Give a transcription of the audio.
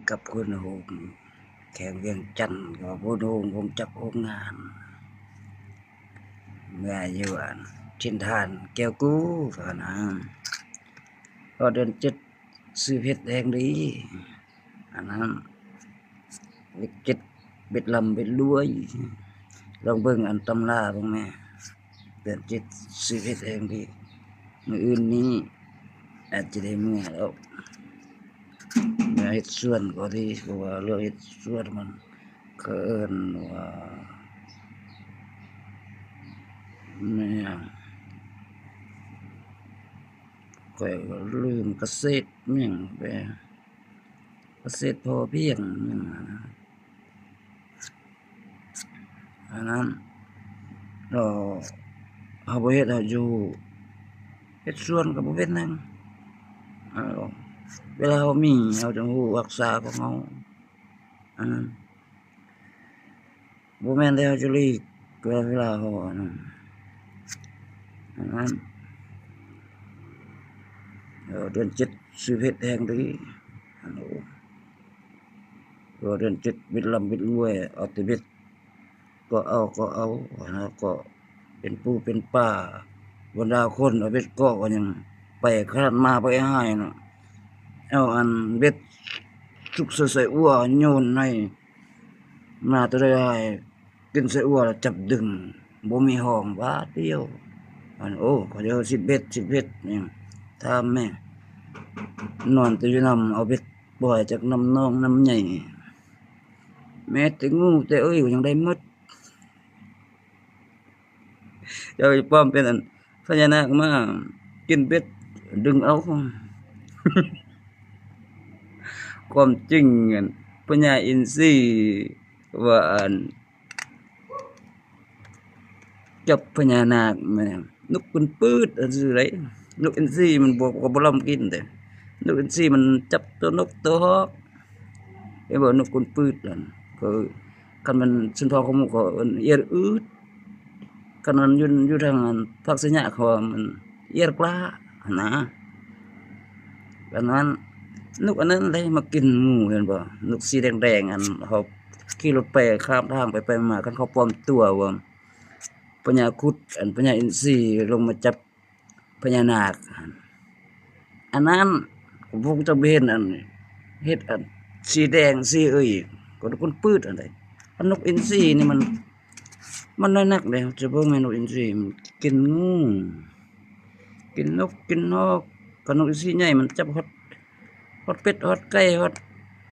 ກັບຄົນໂຮງແຂວງວຽງຈັນ ກໍວ່າຄົນໂຮງ ໂຮງຈັກໂຮງງານ ເມື່ອຢູ່ອັນຖິ່ນຖານແກ້ວກູເຂົານະ ກໍເດືອນເຈັດຊື້ເພັດແຮງດີ ອັນນັ້ນ ເບັດເຈັດ ເບັດລ່ຳເບັດລວຍ ລອງເບິ່ງອັນຕຳລາເບິ່ງແດ່ ເດືອນເຈັດຊື້ເພັດແຮງດີ ມື້ອື່ນນີ້ອາດຈະໄດ້ເມືອແລ້ວ ເມືອເຮັດສວນກໍດີ ເພາະວ່າເລື່ອງເຮັດສວນມັນ ເຂົາເອີ້ນວ່າ ແມ່ນຫຍັງ ຂ້ອຍກໍລືມ ກະເສດຫຍັງແປ ກະເສດພໍພຽງຫຍັງຫັ້ນນະ ອັນນັ້ນ ເຮົາ ເຮົາບໍ່ເຮັດ ເຮົາຊິຮູ້ ເຮັດສວນກໍບໍ່ເປັນຫຍັງ ເອີ ເວລາເຮົາມີ ເຮົາຈັ່ງຮູ້ຮັກສາຂອງເຮົາ ອັນນັ້ນ ບໍ່ແມ່ນແລ້ວຈະຫຼີກເວລາເຮົາ ອັນນັ້ນ ອັນນັ້ນ ເອີ ເດືອນເຈັດຊື້ເພັດແຮງດີ ອັນໂອ ເອີ ເດືອນເຈັດເບັດລ່ຳເບັດລວຍ ເອົາແຕ່ເບັດ ກໍເອົາ ກໍເອົາ ແລ້ວກໍເປັນປູເປັນປາ ບັນດາຄົນເອົາເບັດເກາະກໍຍັງໄປ ຂະໜາດໝາໄປຫາຍເນາະ ເອົາອັນເບັດສຸກໃສ່ ໃສ່ອົ່ວໂຍນໃຫ້ ໝາໂຕໃດຫາຍ ກິນໃສ່ອົ່ວແລ້ວຈັບດຶງ ບໍ່ມີຮ້ອງບາດດຽວ ອັນ ໂອ້ ເຂົາເຈົ້າຊິດເບັດ ຊິດເບັດຫຍັງ ຖາມແມ່ ນອນແຕ່ຢູ່ນຳ ເອົາເບັດປ່ອຍຈາກນຳໜອງນຳໃຫຍ່ ແມ້ແຕ່ງູແຕ່ເອີຍກໍຍັງໄດ້ໝົດ ເຈົ້າໄປປອມເປັນອັນພະຍານາກມາກິນເບັດດຶງເອົາ ຄວາມຈິງອັນພະຍາອິນຊີວ່າອັນ ຈັບພະຍານາກແມ່ນຫຍັງ ນົກປິ່ນປືດ ອັນຊື່ໃດ ນົກອິນຊີມັນບໍ່ ກໍບໍ່ລຳກິນເດ້ ນົກອິນຊີມັນຈັບໂຕນົກໂຕຮອກ ເຫັນບໍ່ ນົກປິ່ນປືດນັ້ນ ກໍ ຄັນແມ່ນຊົນເຜົ່າຂອງໝູ່ເຂົາເອີ້ນເອີຍອືດ ຄັນແມ່ນຢູ່ ຢູ່ທາງອັນພາກໄຊຍະເຂົາວ່າມັນເອີຍກລ້າຫັ້ນນະ ອັນນັ້ນ ນົກອັນນັ້ນເດ້ມາກິນໝູ່ ເຫັນບໍ່ ນົກສີແດງໆ ອັນເຮົາຂີ່ລົດໄປຂ້າມທາງໄປໄປມາ ຄັນເຂົາປອມຕົວວ່າ ພະຍາຄຸດ ອັນພະຍາອິນຊີລົງມາຈັບພະຍານາກຫັ້ນ ອັນນັ້ນ ພວກເຈົ້າບໍ່ເຫັນອັນ ເຮັດອັນສີແດງສີເອີຍ ກໍນົກປິ່ນປືດອັນໃດ ອັນນົກອິນຊີນີ້ມັນ ມັນນ້ອຍນັກເດ້ ເຈົ້າເບິ່ງແມ່ນົກອິນຊີ ມັນກິນງູ ກິນນົກກິນຮອກ ຄັນນົກອິນຊີໃຫຍ່ມັນຈັບຮອດ ຮອດເປັດ ຮອດໄກ່ ຮອດ